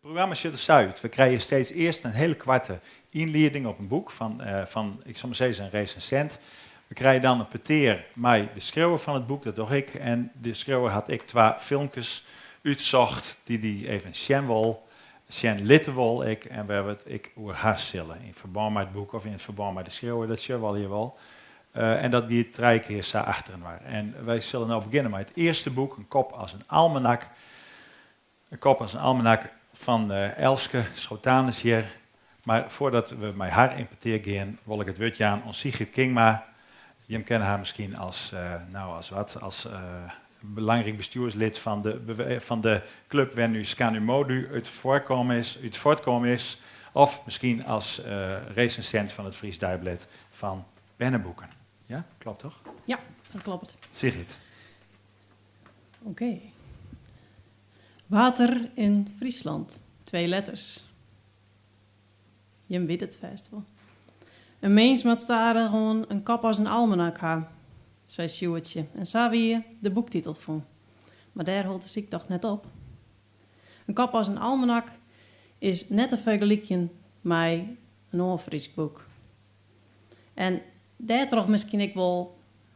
Programma sjocht der sa út. We krije steeds earst in hiele koarte ynlieding op in boek fan, fan ik sil mar sizze, in resinsint. We krije dan in petear mei de skriuwer fan it boek, dat doch ik. En de skriuwer hat ek twa filmkes útsocht dy't hy even sjen wol, sjen litte wol ek, en wêr't we it ek oer ha sille yn ferbân mei it boek of yn ferbân mei de skriuwer, dat sjogge we allegear wol. En dat giet trije kear sa achterinoar. En wy sille no begjinne mei it earste boek, In kop as in almenak. In kop as in almenak fan Elske Schotanus hjir. Mar foardat we mei har yn petear gean, wol ik it wurd jaan oan Sigrid Kingma. Jim kenne har miskien as, no, as wat? As belangryk bestjoerslid fan de, fan de klup wêr't nu Skanumodu út foarkommen is, út fuortkommen is. Of miskien as resinsint fan it Fries Deiblêd fan berneboeken. Ja, kloppet toch? Ja, dat kloppet. Sigrid. Oké. Water in Friesland. Twee letters. Jim witte it fêst wol. In mins moat stadichoan in kop as in almenak ha, sei Sjoerdsje en sa wie de boektitel fûn. Mar dêr hold de syktocht net op. In kop as in almenak is net te fergelykjen mei in oar Frysk boek. En dêrtroch miskien ek wol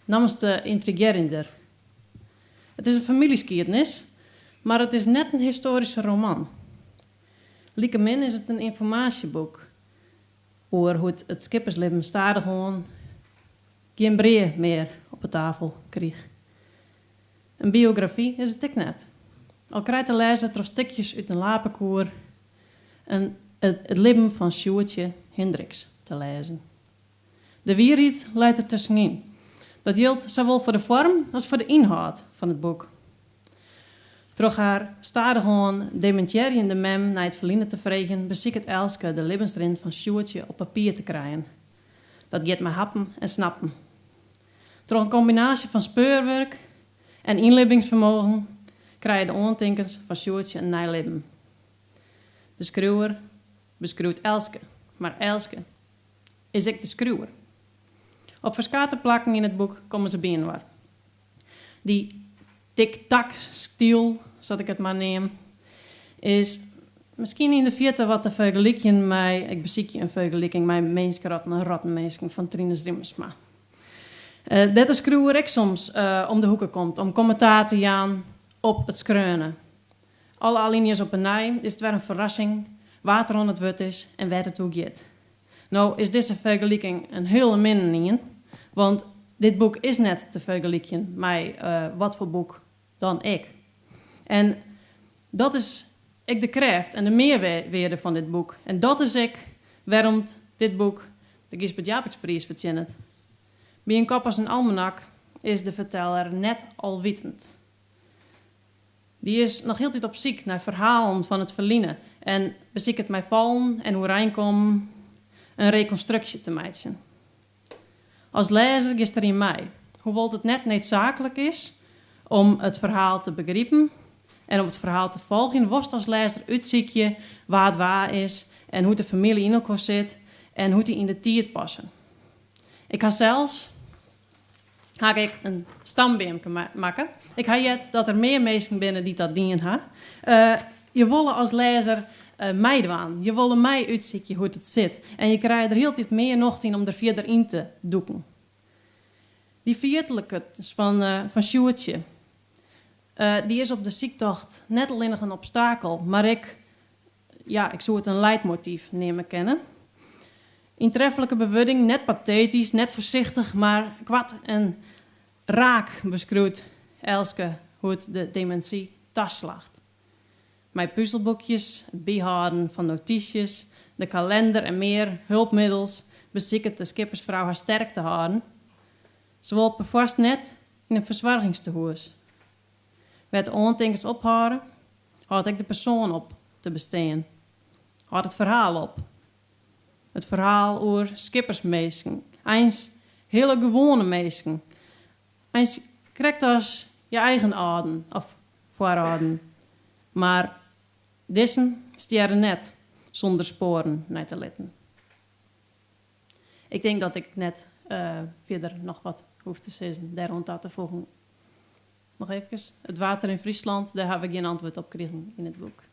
nammenste yntrigearjender. It is in famyljeskiednis, mar it is net in histoaryske roman. Likemin is it in ynformaasjeboek oer hoe't it skipperslibben stadichoan gjin brea mear op 'e tafel krige. In biografy is it ek net. Al krijt de lêzer troch stikjes út in lapekoer in it libben fan Sjoerdsje Hindriks te lêzen. De wierheid leit der tuskenyn. Dat jildt sawol foar de foarm as foar de ynhâld fan it boek. Troch har stadichoan demintearjende mem nei it ferline te freegjen, besiket Elske de libbensrin fan Sjoerdsje op papier te krijen. Dat giet mei happen en snappen. Troch in kombinaasje fan speurwurk en ynlibbingsfermogen krije de oantinkens fan Sjoerdsje in nij libben. De skriuwer beskriuwt Elske, mar Elske is ek de skriuwer. Op ferskate plakken yn it boek komme se byinoar. Dy tik-tak-styl, sa't ik it mar neam, is miskien yn de fierte wat te fergelykjen mei, ik besykje in fergeliking mei Minskrotten en Rottenminsken fan Trinus Riemersma. Dêr't de skriuwer ek soms om de hoeke komt om kommentaar te jaan op it skreaune. Alle alinea's op 'e nij is it wer in ferrassing wa't der oan it wurd is en wêr't it oer giet. No is dizze fergeliking in hiele minne ien, want dit boek is net te fergelykjen mei watfoar boek dan ek. En dat is ek de krêft en de mearwearde fan dit boek. En dat is ek wêrom't dit boek de Gysbert Japicxpriis fertsjinnet. By In kop as in almenak is de ferteller net alwitend. Dy is noch hieltyd op syk nei ferhalen fan it ferline en besiket mei fallen en oereinkommen in rekonstruksje te meitsjen. As lêzer giest deryn mei, hoewol't it net needsaaklik is om it ferhaal te begripen en om it ferhaal te folgjen, wolst as lêzer útsykje wa't wa is en hoe't de famylje yn elkoar sit en hoe't dy yn de tiid passe. Ik ha sels ha ik in stambeamke makke. Ik ha heard dat der mear minsken binne dy't dat dien ha. Je wolle as lêzer meidwaan. Je wolle mei útsykje hoe't it sit. En je krije der hieltyd mear nocht yn om der fierder yn te dûken. Dy ferjitlikens fan Sjoerdsje, dy is op de syktocht net allinnich in obstakel, mar ek, ja, ik soe it in leidmotyf neame kinne. Yn treflike bewurding, net patetysk, net foarsichtich, mar koart en raak beskriuwt Elske hoe't de demintsy taslacht. Mei puzelboekjes, it byhâlden fan notysjes, de kalinder en mear hulpmiddels besiket de skippersfrou har sterk te hâlden. Se wol perfoarst net yn in fersoargingstehûs. Wêr't de oantinkens ophâlde, hâldt ek de persoan op te bestean. Hâldt it ferhaal op. It ferhaal oer skippersminsken, eins hiele gewoane minsken. Eins krekt as je eigen âlden of foarâlden. Mar dizzen stjerre net sûnder spoaren nei te litten. Ik tink dat ik net fierder noch wat hoech te sizzen dêroan ta te foegen. Noch efkes, it water yn Fryslân, dêr ha we gjin antwurd op krigen yn it boek.